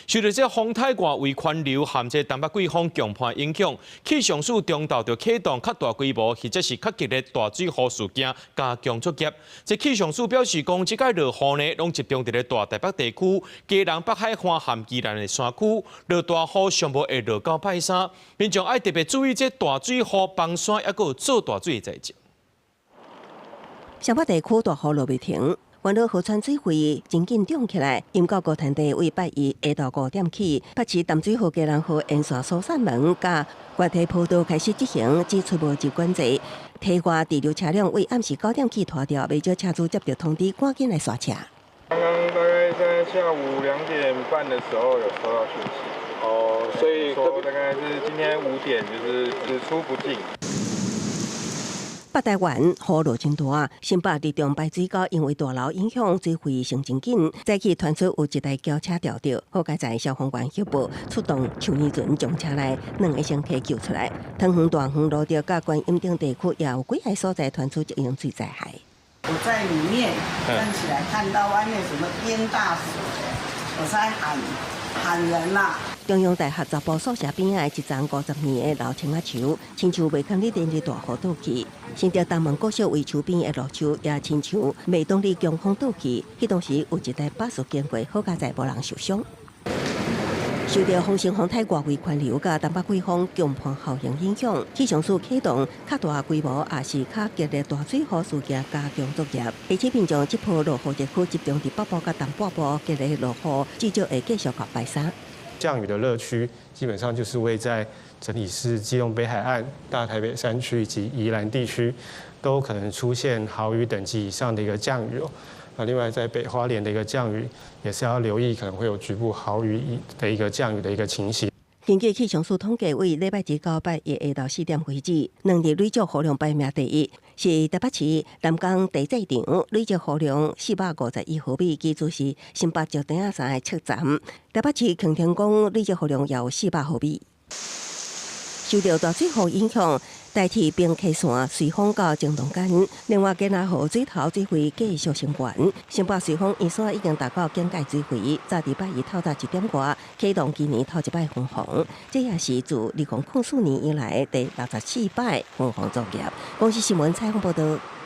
受著這風颱外圍環流和這東北季風強迫影響，氣象署中晝就啟動較大規模或者是較激烈大水雨事件加強作業。這氣象署表示講，這擺落雨呢，攏集中佇咧大台北地區、基隆北海岸和宜蘭的山區，落大雨上無會落到拜三，民眾愛特別注意這大水雨崩山，抑閣有做大水的災情。雙北地區大雨落袂停，元朗河川水位真緊漲起來，陰到高灘地為拜一下晝5點起，北市淡水河、基隆河沿線疏散門佮懸堤坡道開始執行只出無入管制，堤外滯留車輛為暗時9點起拖掉，袂少車主接到通知，趕緊來煞車。剛剛大概在下午2點半的時候有收到訊息，哦，所以說大概是今天5點，就是只出不進。北台灣雨落真大，新北佇中排水溝因為大流影響，水位升真緊。早起傳出有一台轎車掉著，好佳哉消防員協報出動樹泥船將車內兩个乘客救出來。桃園大園蘆竹佮觀音頂地區也有幾个所在傳出這樣水災害。我在裡面站起來，看到外面怎麼淹大水，我在喊喊人啦。中央大學查埔宿舍邊仔的一叢50年的老青仔樹，親像袂堪得連日大雨倒去。新竹東門國小圍樹邊的綠樹也親像袂當佇強風倒去。彼當時有一台巴士經過，好佳哉無人受傷。受著風生風颱外圍環流佮東北季風強迫效應影響，氣象署啟動較大規模也是較激烈大水雨事件加強作業。而且民眾這波落雨熱區集中佇北部佮東半部，激烈落雨至少會繼續到拜三。降雨的熱區基本上就是位在整體是基隆北海岸、大台北山區以及宜蘭地區，都可能出現豪雨等級以上的一個降雨哦。那另外在北花蓮的一個降雨，也是要留意可能會有局部豪雨的一個降雨的一個情形。根據氣象署統計，為禮拜一到拜一下晝4點為止，2日累積雨量排名第一，是台北市南港地制場累積雨量451毫米，其次是新北石碇仔山的七站，台北市坑天宮累積雨量也有400毫米。受著大水雨影響，台鐵平溪線瑞芳到彰東間，另外基隆河水頭水位繼續升懸，新北瑞芳淹水已經達到警戒水位，早佇拜一透早1點外啟動今年頭一擺分洪，這也是自2004年以來第64擺分洪作業。公視新聞採訪報導。